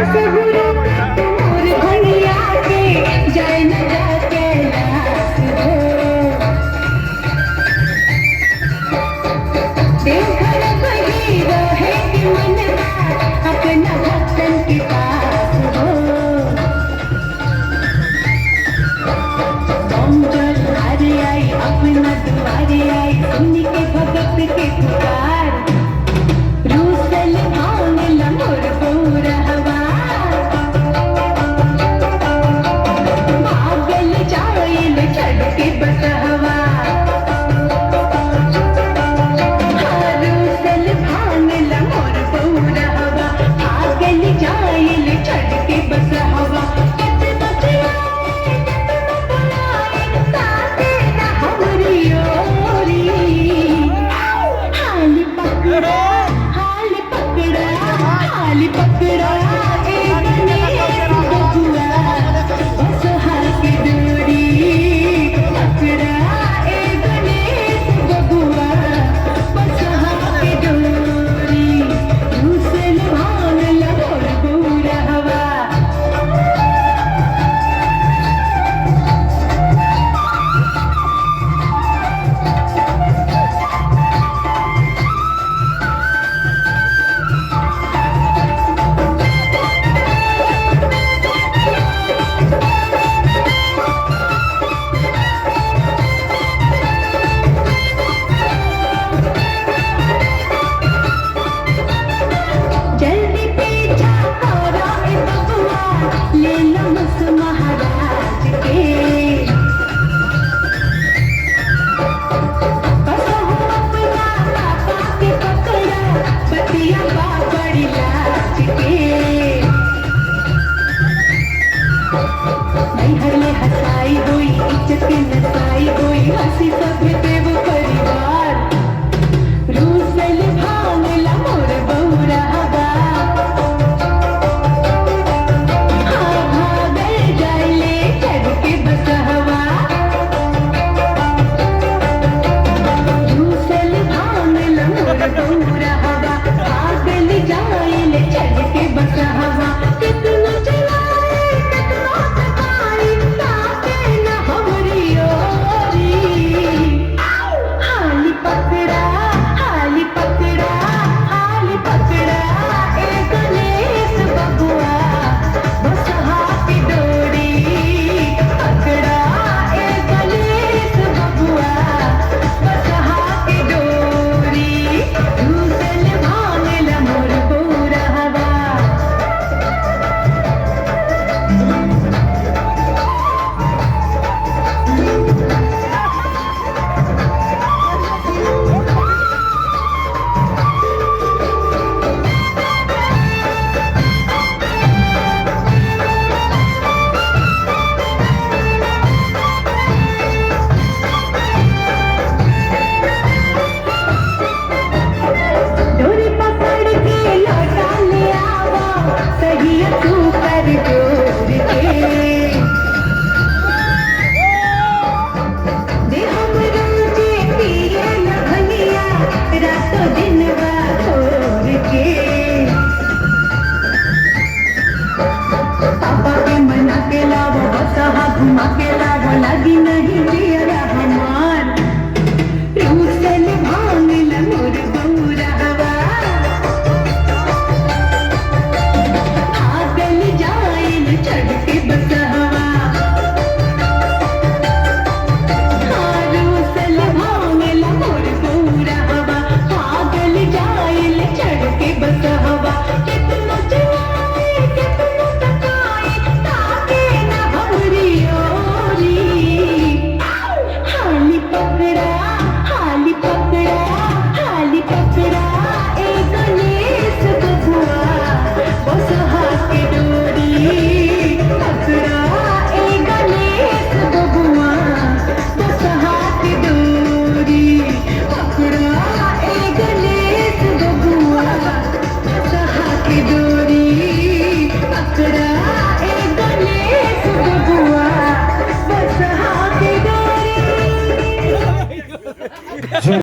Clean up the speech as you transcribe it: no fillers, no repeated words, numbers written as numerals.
कसहुरो मोर भंगिया के जाय न जा कैलाश हो। देवघर बही रहे के मनवा अपना भक्तन के पास हो। बम जल हारे आई अपना दुआरे आई सुन के भगत के पुकार। रूसल भांग लमोर बौरहवा भागल जाइल चढ़ के बसहवा। रूसल भांग लमोर बौरहवा भागल जाइल चढ़ के बसहवा। केतनो चिल्लाए केतनो बुलाए ताके ना हमरी ओरी। हाल पकड़ा हाल पकड़ा हाल पकड़ा ए गणेश बबुआ बसहा के डोरी। पकड़ा ए गणेश बबुआ बसहा के डोरी। रूसल भांग लमोर बौरहवा। जल्दी पीछा करो ए बबुआ ले लो मुस महाराज के। कसहु अपना पापा के पकड़ा बतिया बाबड़ी लाज के। नैहर में हसाई होई इज्जत के नसाई होई हंसी सब देव परिवार। रूसल भांग लमोर बौरहवा हाँ भागल जाइले चढ़ के बसहवा। रूसल भांग लमोर बौरहवा भागल जाइले चढ़ के बसहवा। कितनो चलाए कितनो थकाई ताके न हमरी ओरी। हाल पकड़ा हाल पकड़ा हाल पकड़ा ए गणेश बबुआ बसहा के डोरी। पकड़ा ए गणेश बबुआ बसहा के डोरी। रूसल भांग लमोर बौरहवा। डोरी पकड़ के लौटा ले आवा सही तू कर जोर के। दे हम रोजे पिए न भंगिया रातों दिन बाखोर के। पापा के मना के लावो बसहा घुमा के लावो लगी नहीं।